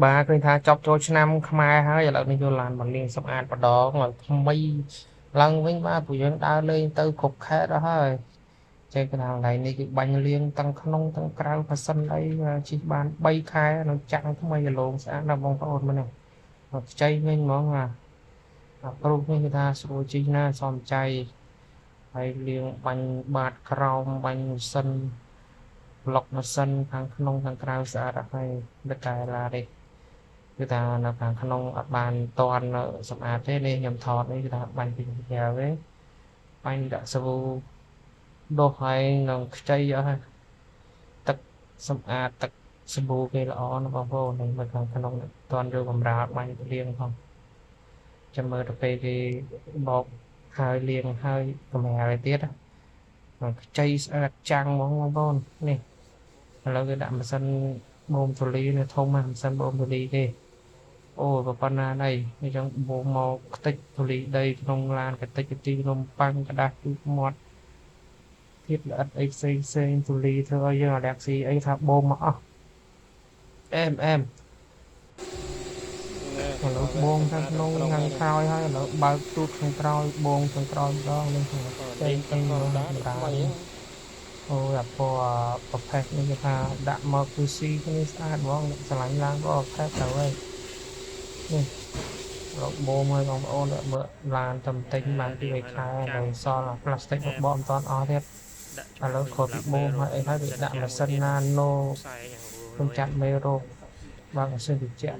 បាទឃើញថាចប់ចូលឆ្នាំខ្មែរហើយឥឡូវនេះយកឡានមកលាងសម្អាតម្ដងឲ្យថ្មីឡើងវិញបាទព្រោះយើងដើរលេងទៅគ្រប់ខេត្តអស់ហើយចេះគេថាកន្លែងនេះគឺបាញ់លាងទាំងក្នុងទាំងក្រៅម៉ាស៊ីនអីជិះបាន3ខែនៅចាំងថ្មីរលោងស្អាតណាស់បងប្អូនមើលនេះខ្ចីវិញហ្មងអាប្រុសនេះគេថាស្រួលជិះណាស់សំចៃហើយលាងបាញ់បាតក្រោមបាញ់ម៉ាស៊ីនប្លុកម៉ាស៊ីនខាងក្នុងខាងក្រៅស្អាតអស់ហើយដឹកតែឡានេះគឺថានៅខាងក្នុងអត់បានតន់សម្អាតទេនេះខ្ញុំថតនេះគឺថាបាញ់ពីក្រៅទេបាញ់ដាក់សាប៊ូដុសហើយនឹងខ្ចីអស់ហើយទឹកសម្អាតទឹកសាប៊ូគេល្អណាស់បងប្អូននេះមើលខាងក្នុងតន់យកកម្រាលបាញ់លាងផងចាំមើលទៅពេលគេបោកហើយលាងហើយកម្រាលឯទៀតខ្ចីស្អាតចាំងហ្មងបងប្អូននេះឥឡូវគេដាក់ម៉ាស៊ីនបូមធូលីនៅធំណាស់ម៉ាស៊ីនបូមធូលីគេអូប៉ុណ្ណាណីអញ្ចឹងបូមមកខ្ទេចធូលីដីក្នុងឡានកតិចទីនំប៉័ងក្តារទូមាត់ធាតុល្អិតអីផ្សេងផ្សេងធូលីធ្វើឲ្យយើងអាឡែស៊ីអីថាបូមមកអស់អែមអែមឥឡូវបូមខាងក្នុងខាងក្រោយហើយឥឡូវបើកទូតខាងក្រោយបូមខាងក្រោយម្ដងនឹងខាងផ្សេងផ្សេងមករាអូអាពណ៌ប្រភេទនេះគេថាដាក់មកគឺស៊ីគ្នាស្អាតហ្មងស្រឡាញ់ឡើងក៏ប្រភេទទៅហើយនេះរបូមឲ្យបងប្អូនមើលឡានតំទិញបានពី3ខែនៅសល់អាផ្លាស្ទិកបបមិនតាន់អស់ទៀតឥឡូវក្រោយពីបូមហើយអីហើយវាដាក់ម៉ាស៊ីនណាណូកម្ចាត់មេរោគបើកម៉ាស៊ីនត្រជាក់